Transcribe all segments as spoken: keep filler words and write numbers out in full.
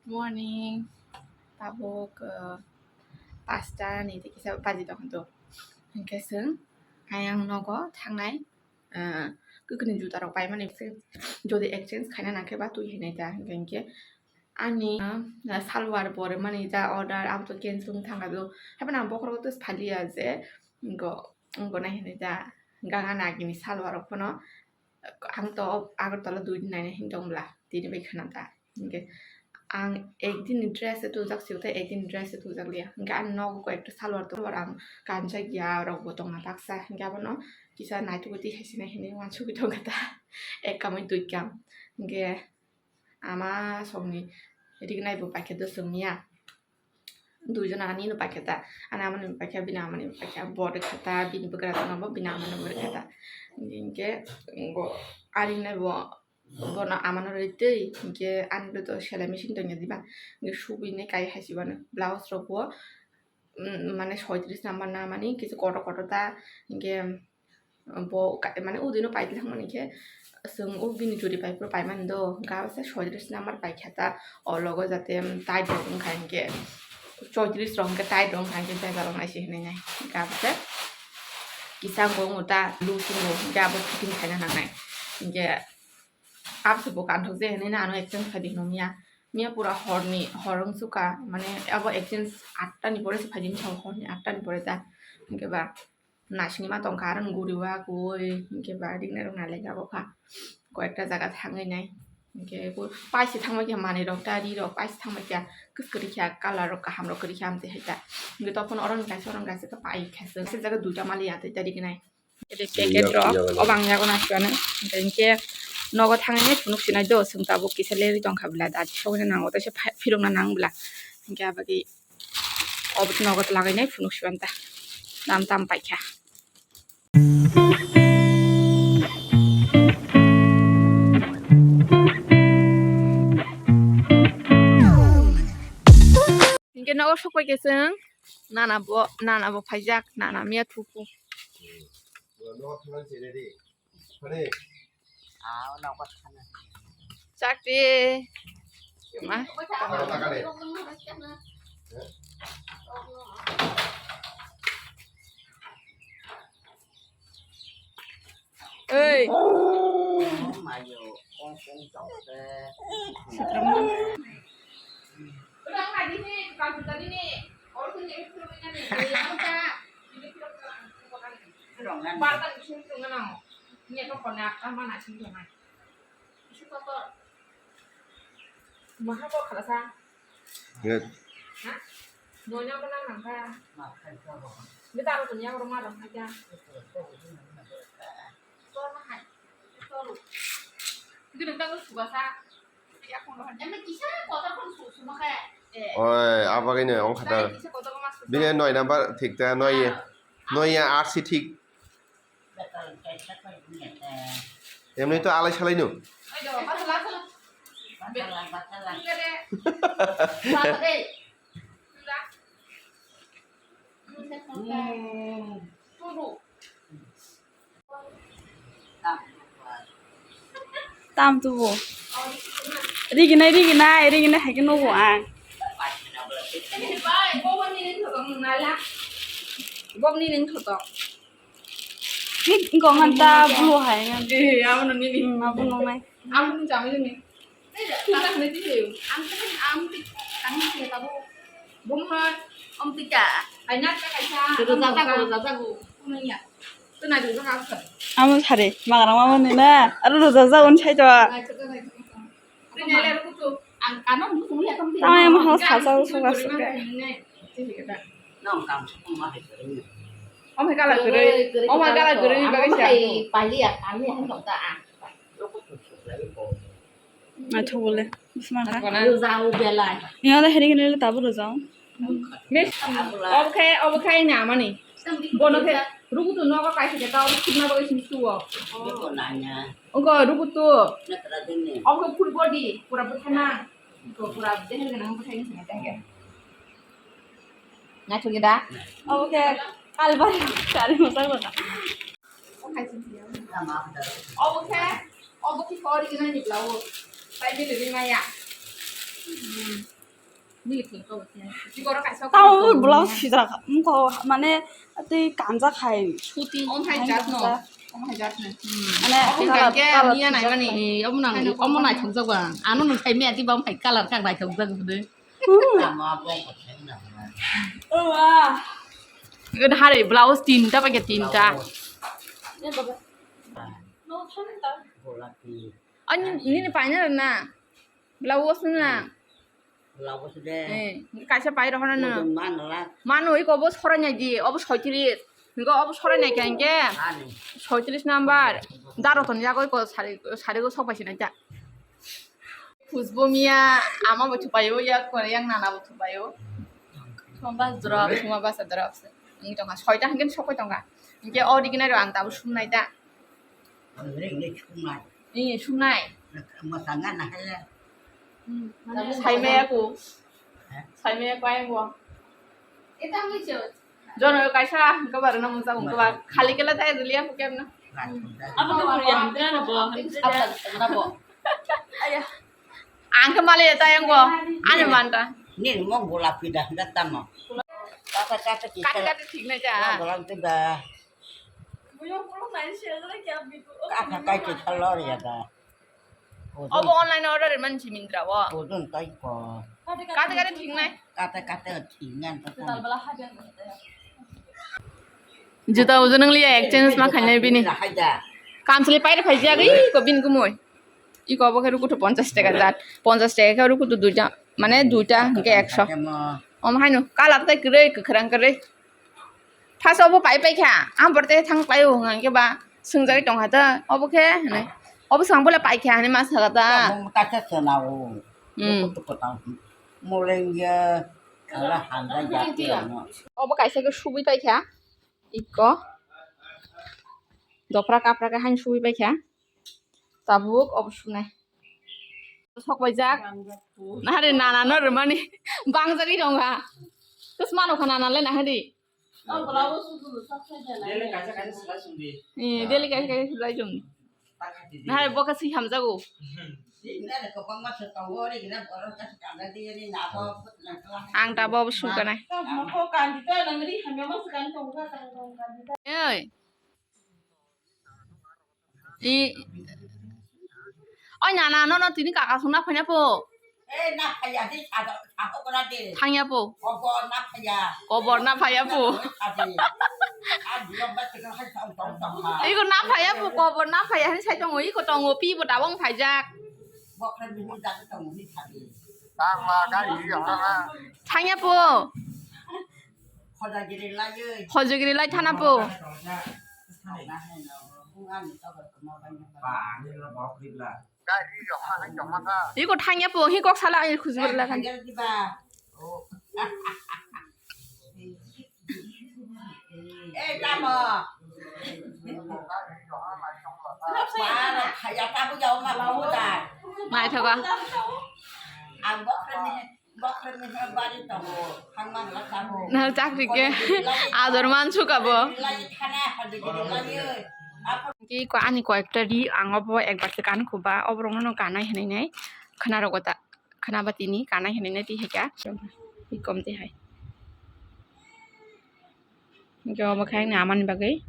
Morning. Tabuk, uh, pasta ni tei kisa baji tong kha to. Hingke chwng ayang nogo thangnai, uh, kwkni juta rok paimani, jodi exchange khaina nangkhe ba twi hinai ta, hingke, hingke ani, uh, salwar bo rwmani ta order, abo to cancel wng thangkha do. Haibano ang bokhorogo to saliya je, go, go nai hinai ta, gana nagini salwar rok phano, ang to Agartala dui din naina hin tong bla, tini bai khna ta. Hingke ang ek din ni dress se tujak sio, tei ek din ni dress se tujak liya. Hingke ang nogo koi ekta salwar tong, salwar ang kanjak ya, rok bo tong na baksa. Hingke abono kisa naituk twi hai sinai hinui wansugui tong kha ta. Ek kamai twi kam. Hingke ama songni rignai bo paikhe do songya. Duijon ani no paikha ta, ani amani paikha, bini amani paikha, bo rwkha ta, bini bwkrajwk no bo bini amani bo rwkha ta. Hingke bo arinai bo, bono amano rwtwi, hingke ani rwto selai machine tongya diba, hingke subui nai kai hai se bono blouse rok bo, mm, mane soitris number na mani kisa kotor kotor ta, hingke bo ka-, mane udino paidi thangmani khe chwng o bini churi pai phuru paimani do, hwnkhe abo se soitris number paikha ta, o logo jate tight rok wngkha hinkhe, soitris rok hinkhe tight rok wngkha hinkhe bebak rok naisi hinwi nai, hwnkhe abo se kisa wngkha ta loose wngkha hinkhe abo fitting khaina nangnai, hinkhe abo se bo kanthok je hinwi ano exchange khaidi hinwi miya, miya pura horni hor wngsuka mane abo exchange atta ni pore se phaidi wngkha horni atta ni pore ta, hinkhe ba. Naisingma tongkha, aro guriwa koi, hinkhe ba ringnai rok nalai jago kha, koi ekta jaga thangwi nai, hinkhe paisa thangma khe manwi rok ta, ri rok paisa thangma khe kwrwi kha, colour rok kaham rok kwrwi kha, amtwi hai ta, hinkhe tokphano oro ni kaisa, oro ni kaisa khe pai kha, se jaga duita mali ya tei ta rignai. Packet rok, o bang yago na suwano, hinkhe nogo thangwi phunuk sinai do, chwng tabuk kisa lerwi tongkha belai, dati sogwi nango, tei se philokna nang bela, hinkhe abagwi. Obo nogo lagainai phunuk siban ta. Dam tam paikha. Hinkhe nogo sok paikha chwng. Nana bo, nana bo phaijak, nana miya thuku. Chakti. Ma. Ei. Maha bo khalasa. Yes. Ha? Donya ko nang nang kha. Ni taro to nya ko ma rang kha. Oi, abagino ongkha ta. Bini noi number thik ta, noi, noi ya R C thik. Emni to alai salai no. Tam tubu. Riginai, riginai, riginai hai khe nugo ang. Bokni ning thotok. Ni gong han ta bulu hai ngan. Eh, amo no nini. Hmm, amo no nai. Amo no jami ni. Tara hne di. Ang kan am ti, ang ti tabu. Bung ha, om ti ka. Ai na ka kaisa. Roja jago, roja jago. Kuno ya. Tu na roja ka ka. Amo sare, magarang mama ni na. Aro roja jago ni sai to. Ai, to, to, to, to. Tamo yang mahal salsa salsa suka. Om hai kala gurui, om hai kala gurui bagai siya. Naithok bole, bisma kha. Yang ada hering ini tabu rojang. Miss, obo khai, obo khai na mani. Bono khe rugutu nogo kaisa khe ta obo khibna bagwi simi suo. Ogo rugutu. Obo khe full body, pura bwthana. Ogo pura dehel gana bwthai ni sini tangke. Naithok da? Obo khe kalbari sari mosa kota. Obo khe, obo khe original ni blouse. Pai bini ri maya. Hmm. Tao blouse sijak, wngkha, mane, tei kanjak hai. Suti. Om hai jat no. Om hai jat no. Mane, obo colour, hingkha khe colour miya nai mani. Sijak hai. Eh, omo nang, omo naithok jak ba. Ano nung khai miya, tei bo hai colour kha naithok jak bwdwi. Hmm. Igun hari blouse tinta paikha, tinta. Ani, nini paina na. Blouse na. Blouse de. Eh, kaisa pai rohorna no. Mano la. Mano iko bo sorai nai di, obo soitris. Iko obo sorai nai khe hingke. Ani. Soitris number. Daro ton yago iko sari, sari go sok pai sinai ta. Khusbu miya, ama bo thupayo, ya kore yang nana bo thupayo. Thoma bas drop, thoma bas drop. Ni tongka soita hingke sok pai tongka. Hingke o digina ro ang tabu sum nai ta. Ang ring ni sum nai. Ni sum nai. Masanga na haya. Hmm. Sai maya ko. Sai maya ko ayang bo. Jono kaisa hingke bar na mungsa hingke bar. Khali kela thai dulia ko kemna. Apa ko ya hingke na bo. Apa na bo. Aya. Ang khe mali ta yang bo. Ani manta. Ni mo gulapi da da tamo. Kata kata kita. Kata kata thik na ja. Golang tu da. Kata kai ke salor ya da. Obo online order man si Myntra o. Bodon tai ko. Kata kata thik na. Kata kata thik na. Juta uju nang liya exchange ma khainai bini. Kamsli paire phaijak ri ko bin kumui. Iko obo khe rukutu ponchash taka jat. Ponchash taka khe rukutu duita, mane duita hingke ekso. Omo haino colour tai kwrwi, kwkhwrang kwrwi. First obo pai paikha, ang borte thang paio hwnga hwnkhe ba swngjagwi tongkha ta. Obo khe hinwi. Obo swkang bole paikha hinwi ma saka ta. Obo kaisa chwla o. Hmm. Rukutu kwtal. Molengya, ala handa jati ano. Obo kaisa khe subui paikha. Iko. Dopra kapra khe haino subui paikha. Tabuk obo sunai. Sok paijak. Nahari nana no rwmani. Bangjagwi tongkha. Tus mano kha nana le nahari. Eh, daily kaisa kaisa sulai sung di. Nahari bo khe swi hamjago. Ang tabuk obo sungkha nai. Oi. I, oi nana, nono tini kaka song na phai na po? Eh, na phaiya de, sa, sa ko kora de. Thangya po? Kobor na phaiya. Kobor na phaiya po? Sa de. A diyok ba teka hai sa tong tong ha. Iko na phaiya po, kobor na phaiya, hai sai tongo, iko tongo, pi bo tabong phaijak. Bokra ni mo jak tongo ni sa de. Tang ma gari yo ha. Thangya po? Khojagiri lai thana po. Iko thangya po, hi kok sala ai khujur la kan. Naithoka. Nahar chakri ke ador man suka bo. Ki ko ani koyekta ri ang obo ekbar se kan khuba oborok no kanai hinui nai khwna rogo ta khwna ba tini kanai hinui nai twi hai kha. Hi kom twi hai. Hingke obo khe ani amani bagwi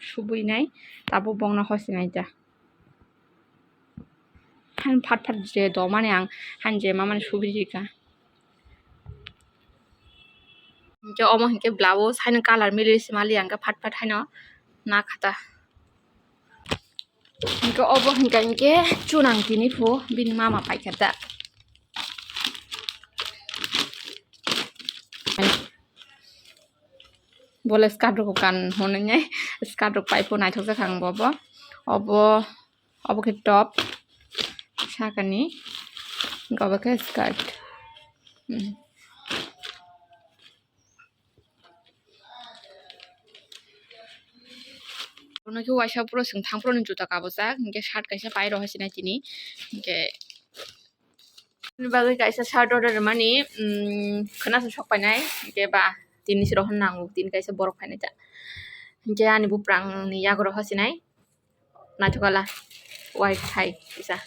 subui nai tabuk bongno hosi nai ta. Han phat phat je domani ang han je mamani subui rika. Hingke omo hingke blouse haino colour mili se mali ang khe phat phat haino na khata. Hingke obo hingka hingke chunang tini phu bini mama paikha da. Bole skirt rok kan hwnwi nai skirt rok pai phu naithok jak ang bobo. Obo, obo khe top sakani, hingke obo khe skirt. Hmm. Bono khe waisa phuru chwng thang phuru ni juta kabujak, hingke shirt kaisa pai rw hai sinai tini, hingke ani bagwi kaisa shirt order rwmani, um, khwna se sok painai, hingke ba tini se rohor nango, tini kaisa borok phainai ta, hingke ani buprang ni yago rw hai sinai. Naithokala white hai kisa.